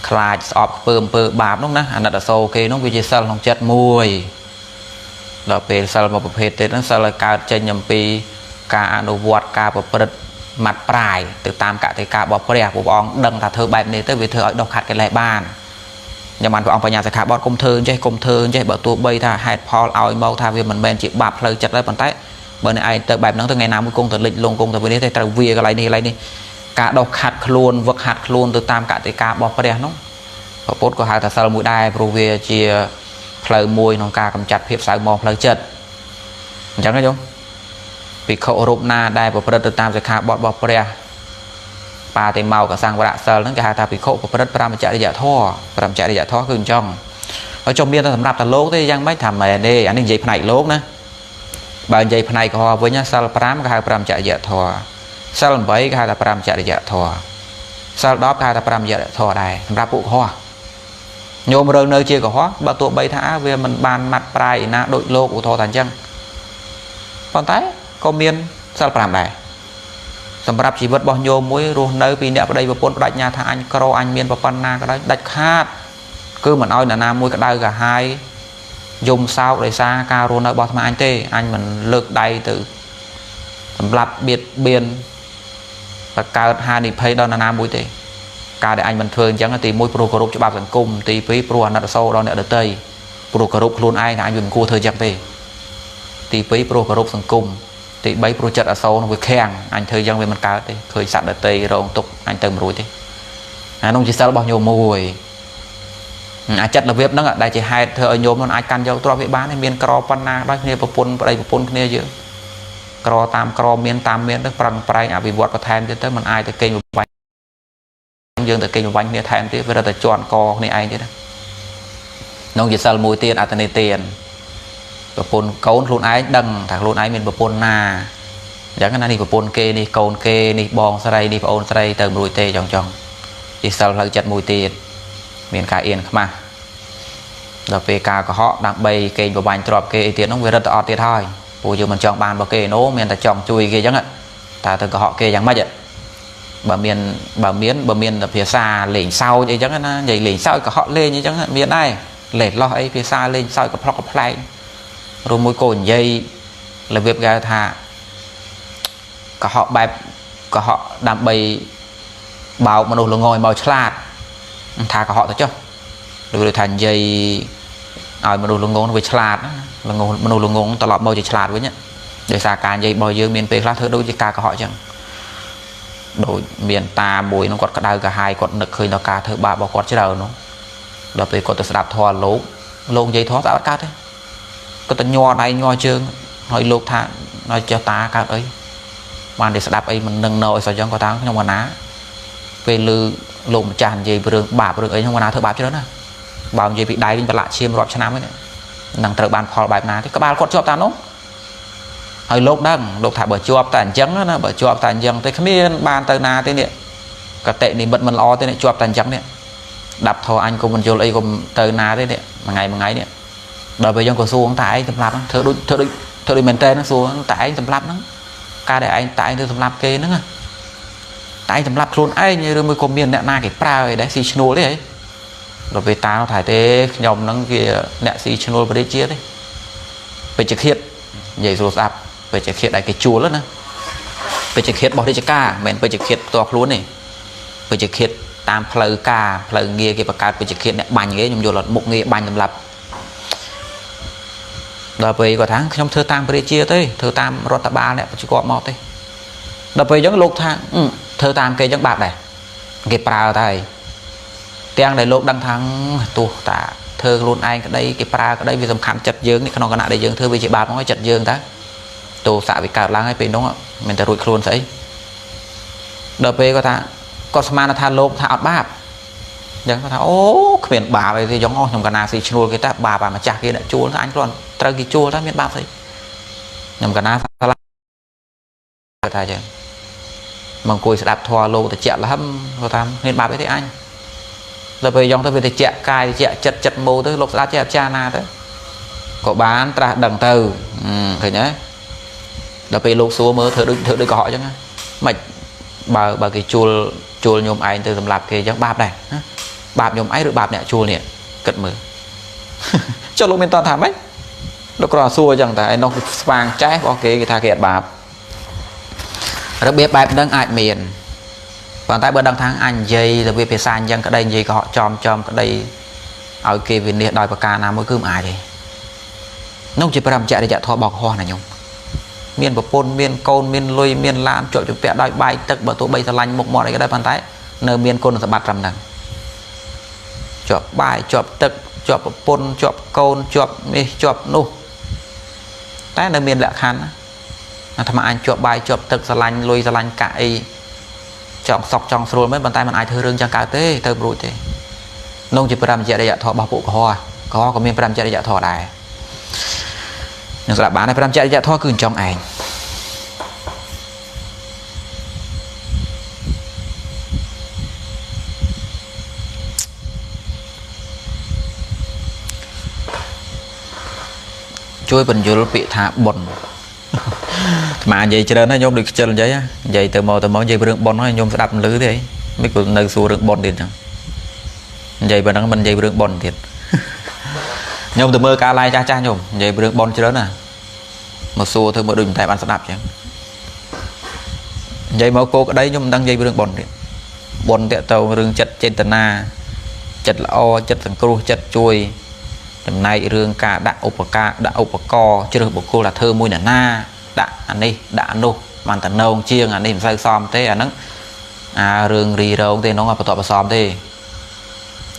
ខ្លាចស្អប់ខ្ពើមអំពើបាបនោះណាអាណិតអាសូរគេនោះវាជាសិលក្នុងចិត្តមួយដល់ពេលសិលមួយប្រភេទទៀតហ្នឹងសិលឲ្យកើតចេញអំពីការអនុវត្តការប្រព្រឹត្តម៉ាត់ប្រាយទៅតាមកតិការបស់ព្រះព្រះអង្គដឹងថាធ្វើបែបនេះទៅវាធ្វើឲ្យដុសខាត់កិលេសបានខ្ញុំបានព្រះអង្គបញ្ញាសិក្ខាបទគុំធ្វើចេះគុំធ្វើចេះបើទោះបីថាហេតុផលឲ្យមកថាវាមិនមែនជាបាបផ្លូវចិត្តដែរប៉ុន្តែបើអ្នកឯងទៅបែបហ្នឹងទៅថ្ងៃណាមួយគង់ទៅលិចលង់គង់ទៅវិញនេះទេត្រូវវាកន្លែងនេះកន្លែងនេះការដុសខាត់ខ្លួនវឹកហាត់ខ្លួនទៅតាមកតិការបស់ព្រះនោះព្រះពុទ្ធក៏ហៅថាសិលមួយដែរព្រោះវាជា ផ្លូវមួយក្នុងការកម្ចាត់ភាពសៅហ្មងផ្លូវចិត្តអញ្ចឹងណាញោមភិក្ខុរូបណាដែលប្រព្រឹត្តទៅតាមសិក្ខាបទរបស់ព្រះបាតិមោកសង្វរៈសិលហ្នឹងគេហៅថាភិក្ខុប្រព្រឹត្តព្រហ្មចរិយធម៌ព្រហ្មចរិយធម៌គឺអញ្ចឹងហើយចុះមានតែសម្រាប់តែលោកទេយ៉ាងម៉េចថាមែនទេអានេះនិយាយផ្នែកលោកណាបើនិយាយផ្នែកកុហកវិញសិល5គេហៅព្រហ្មចរិយធម៌សិល8គេហៅថាព្រហ្មចរិយធម៌សិល10គេហៅថាព្រហ្មចរិយធម៌ដែរសម្រាប់ពួកកុហកញោមរើនៅជាកុហកបើទោះបីថាវាមិនបានម៉ាត់ប្រាយឯណាដូចលោកឧទាហរណ៍ថាអញ្ចឹងប៉ុន្តែក៏មានសិល5ដែរសម្រាប់ជីវិតរបស់ញោមមួយរស់នៅពីអ្នកប្តីប្រពន្ធបដិញ្ញាថាអញក្រអញមានប្រពន្ធណាក៏ដោយដាច់ខាតគឺមិនឲ្យអ្នកណាមួយក្តៅក្រហាយយំសោកដោយសារការរស់នៅរបស់អាត្មាអញទេអញមិនលើកដៃទៅសម្រាប់បៀតបៀនបង្កើតហានិភ័យដល់អ្នកណាមួយទេការដែលអញមិនធ្វើអញ្ចឹងទី1ព្រោះគោរពច្បាប់សង្គមទី2ព្រោះអាណិតអាសូរដល់អ្នកដទៃព្រោះគោរពខ្លួនឯងថាអញវាមិនគួរធ្វើអញ្ចឹងទេទី2ព្រោះគោរពសង្គមទី3ព្រោះចិត្តអាសូរនឹងវាខាំងអញធ្វើអញ្ចឹងវាមិនកើតទេឃើញសត្វដទៃរងទុក្ខអញទៅមិនរួចទេអានោះជាសិលរបស់ញោមមួយអាចិត្តរបៀបហ្នឹងដែលជាហេតុធ្វើឲ្យញោមនឹងអាចកាន់យកទ្រព្យវាបានមានក្រប៉ុណ្ណាដោយគ្នាប្រពន្ធប្តីប្រពន្ធគ្នាយើងក្រតាមក្រមានតាមមានទៅប្រឹងប្រែងអភិវឌ្ឍបន្ថែមទៀតទៅมันអាចទៅកេងប្រវ័ញ្ចយើងទៅកេងប្រវ័ញ្ចគ្នាថែមទៀតវារត់តែជន់កគ្នាឯងទៀតណានោះជាសិលមួយទៀតអត្តនេទានប្រពន្ធកូនខ្លួនឯងដឹងថាខ្លួនឯងមានប្រពន្ធណាអញ្ចឹងណានេះប្រពន្ធគេនេះកូនគេនេះបងស្រីនេះប្អូនស្រីទៅមិនរួចទេចង់ជាសិលផ្លូវចិត្តមួយទៀតមានការអៀនខ្មាស់ដល់ពេលការកុហកដើម្បីកេងប្រវ័ញ្ចទ្រព្យគេអីទៀតនោះវារត់ទៅអត់ទៀតហើយព្រោះយើងមិនចង់បានរបស់គេនោះមានតែចង់ជួយគេអញ្ចឹងតើទៅកុហកគេយ៉ាងម៉េចបើមានភាសាលេងសើចអីចឹងណានិយាយលេងសើចកុហកលេងអីចឹងមានដែរលេះលោះអីភាសាលេងសើចកំប្លុកកំប្លែងឬមួយក៏និយាយរបៀបគេថាកុហកបែបកុហកដើម្បីបោកមនុស្សល្ងឲ្យមកឆ្លាតថាកុហកទៅចុះឬថានិយាយឲ្យមនុស្សល្ងងវាឆ្លាតល្ងងមនុស្សល្ងងត្រឡប់មកជាឆ្លាតវិញដោយសារការនិយាយរបស់យើងមានពេលខ្លះធ្វើដូចជាការកុហកចឹងដូចមានតាមួយនោះគាត់ក្តៅក្រហាយគាត់នឹកឃើញដល់ការធ្វើបាបរបស់គាត់ច្រើននោះដល់ពេលគាត់ទៅស្ដាប់ធម៌លោកនិយាយធម៌ស្ដាប់អត់កើតទេគាត់ទៅញ័រដៃញ័រជើងហើយលោកថាឲ្យចេះតាកើតអីបានតែស្ដាប់អីមិននឹងនៅអីសោះចឹងគាត់ថាខ្ញុំកណាពេលឮលោកម្ចាស់និយាយរឿងបាបរឿងអីខ្ញុំកណាធ្វើបាបច្រើនណាបើនិយាយពីដៃវិញប្រឡាក់ឈាមរាប់ឆ្នាំហ្នឹងនឹងត្រូវបានផលបែបណាទេក្បាលគាត់ជាប់តានោះហើយលោកដឹងលោកថាបើជាប់តែអញ្ចឹងណាបើជាប់តែអញ្ចឹងទេគ្មានបានទៅណាទេនេះកតិនិមិត្តមិនល្អទេនេះជាប់តែអញ្ចឹងនេះដាប់ធរអញក៏មិនយល់អីក៏ទៅណាទេនេះមួយថ្ងៃមួយថ្ងៃនេះដល់ពេលយើងក៏សួរតែឯងសម្លាប់ហ្នឹងធ្វើដូចមែនតើហ្នឹងសួរតែឯងសម្លាប់ហ្នឹងការដែលឯងតែឯងទៅសម្លាប់គេហ្នឹងតែឯងសម្លាប់ខ្លួនឯងឬមួយក៏មានអ្នកណាគេប្រើអីដែរស៊ីឈ្នួលទេហីដល់ពេលតាថាទេខ្ញុំហ្នឹងវាអ្នកស៊ីឈ្នួលប្រជាជាតិទេពេជ្ជឃាតនិយាយស្រួលស្ដាប់ពេជ្ជឃាតដែលគេជួលណាពេជ្ជឃាតរបស់រាជការមិនមែនពេជ្ជឃាតផ្ទាល់ខ្លួនទេពេជ្ជឃាតតាមផ្លូវការផ្លូវងារគេបង្កើតពេជ្ជឃាតអ្នកបាញ់គេខ្ញុំយល់អត់មុខងារបាញ់សម្លាប់ដល់ពេលគាត់ថាខ្ញុំធ្វើតាមប្រជាជាតិទេធ្វើតាមរដ្ឋបាលអ្នកប្រជាគាត់មកទេដល់ពេលអញ្ចឹងលោកថាធ្វើតាមគេអញ្ចឹងបាបដែរគេប្រើតែទាំងដែលលោកដឹងថាទោះតាធ្វើខ្លួនឯងក្តីគេប្រើក្តីវាសំខាន់ចិត្តយើងនេះក្នុងគណៈដែលយើងធ្វើវាជាបាបហ្នឹងចិត្តយើងតើទោសៈវាកើតឡើងហើយពេលនោះមិនតែរួចខ្លួនស្អីដល់ពេលគាត់ថាគាត់ស្មានថាលោកថាអត់បាបអញ្ចឹងគាត់ថាអូគ្មានបាបអីទេចង់អស់ខ្ញុំកណាស៊ីឈ្នួលគេតាបាបអាម្ចាស់គេអ្នកជួលថាអញគ្រាន់ត្រូវគេជួលតាមានបាបស្អីខ្ញុំកណាសាឡាគាត់ថាអញ្ចឹងមកអង្គុយស្ដាប់ធម៌លោកតិចលហឹមគាត់ថាមានបាបអីទេអញដល់ពេលយ៉ងទៅវាតិចកាយតិចចិត្តចិត្តមោទៅលោកស្ដាប់ចេះអចារណាទៅក៏បានត្រាស់ដឹងទៅឃើញទេដល់ពេលលោកសួរមើលធ្វើដូចកុហកអញ្ចឹងមិនបើគេជួលញោមឯងទៅសម្លាប់គេអញ្ចឹងបាបដែរណាបាបញោមឯងឬបាបអ្នកជួលនេះគិតមើលចុះលោកមានតថាម៉េចលោកគ្រាន់សួរអញ្ចឹងតែឯនោះស្វាងចេះរបស់គេគេថាគេអត់បាបរបៀបបែបហ្នឹងអាចមានប៉ុន្តែបើដឹងថាអញនិយាយរបៀបភាសាអញ្ចឹងក្តីនិយាយកុហកចំក្តីឲ្យគេវិនិច្ឆ័យដោយប្រការណាមួយគឺមិនអាចទេនោះជាព្រហ្មចរិយធម៌របស់កុហកណាញោមមានប្រពន្ធមានកូនមានលុយមានឡានជាប់ជំពាក់ដោយបាយទឹកបើទោះបីស្រឡាញ់មុខមាត់អីក៏ដោយប៉ុន្តែនៅមានគុណសម្បត្តិត្រឹមហ្នឹងជាប់បាយជាប់ទឹក ជាប់ប្រពន្ធជាប់កូនជាប់នេះជាប់នោះតែនៅមានលក្ខខណ្ឌណាអាត្មាអញជាប់បាយជាប់ទឹកស្រឡាញ់លុយស្រឡាញ់កាក់អីចង់សក់ចង់ស្រួលមែនប៉ុន្តែมันអាចធ្វើរឿងចឹងកើតទេទៅរួចទេនោះជាប្រាមចរិយធម៌របស់ពួកកុហកកុហកក៏មានប្រាមចរិយធម៌ដែរនឹងស្ដាប់បានហើយប្រាមចរិយធម៌គឺអញ្ចឹងឯងជួយបញ្យលពាក្យថាបុណ្យអាត្មានិយាយច្រើនណាស់ញោមដូចខ្ជិលនិយាយនិយាយទៅមកនិយាយរឿងបុណ្យហើយញោមស្ដាប់មិនឮទេអីមិនក៏នៅសួររឿងបុណ្យទៀតចឹងនិយាយប៉ុណ្ណឹងមិននិយាយរឿងបុណ្យទៀតញោមទៅមើលការឡាយចាស់ចាស់ញោមនិយាយរឿងបុណ្យច្រើនណាមកសួរធ្វើមើលដូចមិនតែបានស្ដាប់ចឹងនិយាយមកគោក្តីញោមមិនដឹងនិយាយរឿងបុណ្យទៀតបុណ្យតាក់ទៅរឿងចិត្តចេតនាចិត្តល្អចិត្តសង្គ្រោះចិត្តជួយចំណែករឿងការដាក់ឧបការដាក់ឧបករណ៍ជ្រើសបុគ្គលថាធ្វើមួយណាណាដាក់អានេះដាក់អានោះបានតំណងជាងអានេះមិនសូវសមទេអាហ្នឹងអារឿងរីរងទេនោះបន្ទាប់បន្សំទេ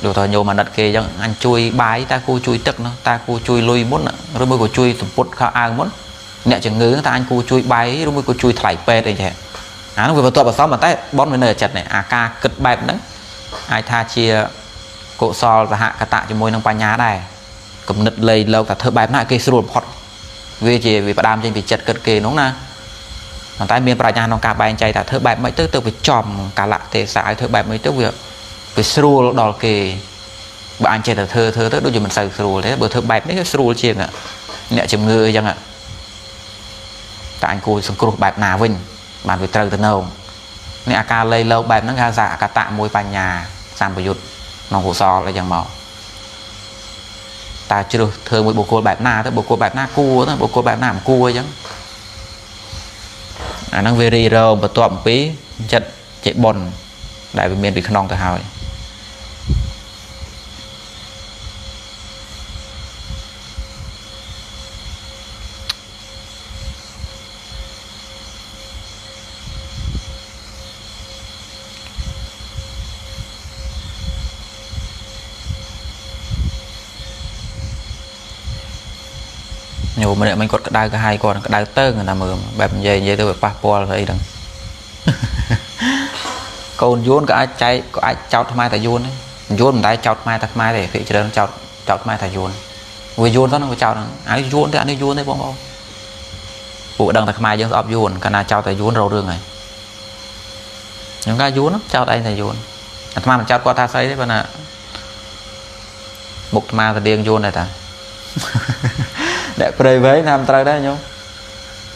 ដូចថាញោមអាណិតគេអញ្ចឹងអញជួយបាយតើគូជួយទឹកនោះតើគូជួយលុយមុនឬមួយក៏ជួយសម្ពុតខោអាវមុនអ្នកជំងឺតើអញគូជួយបាយឬមួយក៏ជួយថ្លៃពេទ្យអីចេះអានោះវាបន្ទាប់បន្សំប៉ុន្តែបនវានៅចិត្តនេះអាការគិតបែបហ្នឹងអាចថាជាកុសលសហកតៈជាមួយនឹងបញ្ញាដែរគំនិតលៃលោកថាធ្វើបែបណាគេស្រួលផុតវាជាវាផ្ដើមចេញពីចិត្តគិតគេនោះណាប៉ុន្តែមានប្រាជ្ញាក្នុងការបែងចែកថាធ្វើបែបម៉េចទៅទៅវាចំកាលៈទេសៈឲ្យធ្វើបែបម៉េចទៅវាស្រួលដល់គេបើអញចេះតែធ្វើទៅដូចជាមិនសូវស្រួលទេបើធ្វើបែបនេះវាស្រួលជាងអ្នកជំងឺអញ្ចឹងតែអញគួរសង្គ្រោះបែបណាវិញបានវាត្រូវទៅនងនេះអាការលៃលោកបែបហ្នឹងគេហៅថាអកតៈមួយបញ្ញាសម្បយុទ្ធក្នុងកុសលអីចឹងមកតើជ្រើសធ្វើមួយបុគ្គលបែបណាទៅបុគ្គលបែបណាគួរទៅបុគ្គលបែបណាមិនគួរអញ្ចឹងអាហ្នឹងវារីរងបន្ទាប់អំពីចិត្តជាបុណ្យដែលវាមានពីក្នុងទៅហើយញោមម្នាក់មិនគាត់ក្តៅក្រហាយគាត់ក្តៅតើងណាមើលបែបនិយាយទៅវាប៉ះពាល់ទៅអីហ្នឹងកូនយួនក៏អាចចែកក៏អាចចោតខ្មែរតែយួនយួនមិនដែលចោតខ្មែរតែខ្មែរទេភាគច្រើនចោតខ្មែរតែយួនវាយួនទៅហ្នឹងវាចោតហ្នឹងអានេះយួនទេអានេះយួនទេបងប្អូនពួកដឹងតែខ្មែរយើងស្អប់យួនកាលណាចោតតែយួនរករឿងហើយខ្ញុំថាយួនចោតឯងតែយួនអាត្មាមិនចោតគាត់ថាស្អីទេប៉ុន្តែមុខអាត្មាស្តៀងយួនដែរតាអ្នកព្រៃវែងថាមិនត្រូវដែរញោម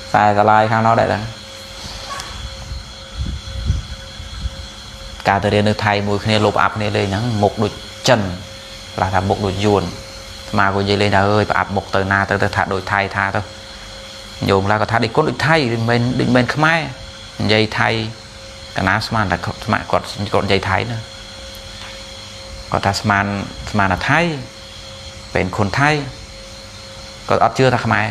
ខ្សែសាឡាយខាងនោះដែរតាការទៅរៀននៅថៃមួយគ្នាលុបអាប់គ្នាលេងហ្នឹងមុខដូចចិនខ្លះថាមុខដូចយួនអាត្មាក៏និយាយលេងថាអើយប្រអាប់មុខទៅណាទៅទៅថាដូចថៃថាទៅញោមខ្លះក៏ថាដូចគុណដូចថៃមិនដូចមិនខ្មែរនិយាយថៃកណាស្មានតែស្មាគាត់និយាយថៃណាគាត់ថាស្មានថាថៃเป็นคนไทยគាត់អត់ជឿថាខ្មែរ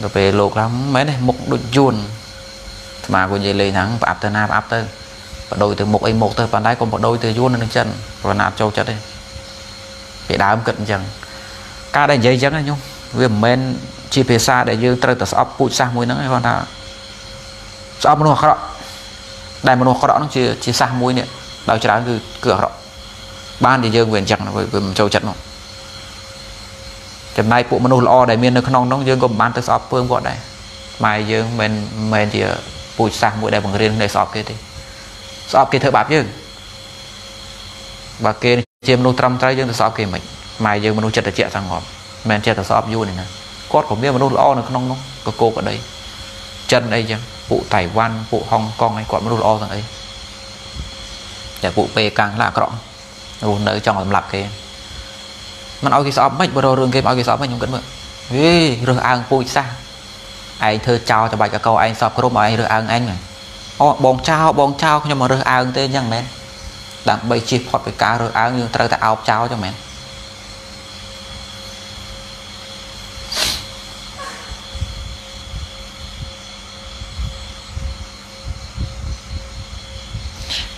ដល់ពេលលោកថាមែនទេមុខដូចយួនអាត្មាក៏និយាយលេងហ្នឹងប្រអាប់ទៅណាប្រអាប់ទៅបដូចទៅមុខអីមុខទៅប៉ុន្តែកុំបដូចទៅយួននៅនឹងចិនព្រោះណាអត់ចូលចិត្តទេពីដើមគិតអញ្ចឹងការដែលនិយាយអញ្ចឹងណាញោមវាមិនមែនជាភាសាដែលយើងត្រូវតែស្អប់ពូជសាសមួយហ្នឹងឯងគាត់ថាស្អប់មនុស្សអាក្រក់ដែលមនុស្សអាក្រក់ហ្នឹងជាសាសមួយនេះដោយច្រើនគឺអាក្រក់បានជាយើងវាអញ្ចឹងវាមិនចូលចិត្តមកចំណែកពួកមនុស្សល្អដែលមាននៅក្នុងនោះយើងក៏មិនបានទៅស្អប់ពើមគាត់ដែរខ្មែរយើងមិនមែនជាពូជសាសមួយដែលបង្រៀននៅស្អប់គេទេស្អប់គេធ្វើបាបយើងបើគេជាមនុស្សត្រឹមត្រូវយើងទៅស្អប់គេមិនខ្មែរយើងមនុស្សចិត្តត្រជាក់សងប់មិនចេះតែស្អប់យូរនេះណាគាត់ក៏មានមនុស្សល្អនៅក្នុងនោះកកក្តីចិនអីចឹងពួកតៃវ៉ាន់ពួកហុងកុងអីគាត់មនុស្សល្អទាំងអីតែពួកពេកាំងខ្លះអាក្រក់រស់នៅចង់សម្លាប់គេមិនឲ្យគេស្អប់មិនបើរករឿងគេមិនឲ្យគេស្អប់មិនខ្ញុំគិតមើលហេរើសអើងពូជសាសឯងធ្វើចោលចបាច់កកឯងសពក្រុមឲ្យឯងរើសអើងឯងអូបងចោលបងចោលខ្ញុំមករើសអើងទេអញ្ចឹងមែនដើម្បីជៀសផុតពីការរើសអើងយើងត្រូវតែអោបចោលអញ្ចឹងមែន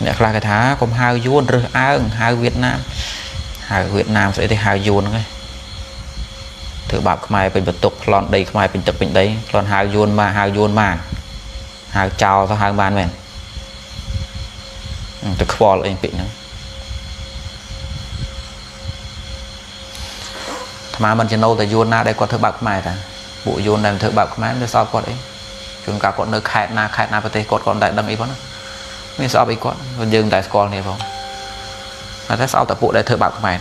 អ្នកខ្លះគេថាកុំហៅយួនរើសអើងហៅវៀតណាម ហៅវៀតណាមស្អីទេហៅយួនហ្នឹងឯងធ្វើបាបខ្មែរពេញបន្ទុកប្លន់ដីខ្មែរពេញទឹកពេញដីប្លន់ហៅយួនមកហៅយួនមកហៅចោលទៅហៅបានមែនទៅខ្វល់អីពាក្យហ្នឹងអាត្មាមិនចំណូលតែយួនណាដែលគាត់ធ្វើបាបខ្មែរតាពួកយួនដែលធ្វើបាបខ្មែរមិនស្អប់គាត់អីជួនកាលគាត់នៅខេត្តណាខេត្តណាប្រទេសគាត់គាត់មិនដែលដឹងអីផងណាមានស្អប់អីគាត់យើងមិនដែលស្គាល់គ្នាផងតែស្អប់តែពួកដែលធ្វើបាបខ្មែរ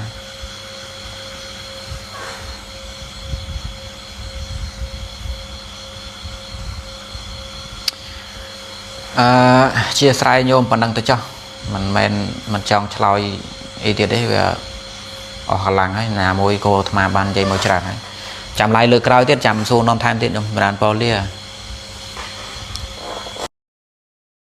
អឺជាស្រ័យញោមប៉ុណ្ណឹងទៅចុះមិនមែនមិនចង់ឆ្លើយអីទៀតទេវាអស់កម្លាំងហើយណាមួយក៏អាត្មាបាននិយាយមកច្រើនហើយចាំឡាយលើក្រោយទៀតចាំសួរនាំថែមទៀតខ្ញុំប្រានប៉ូលា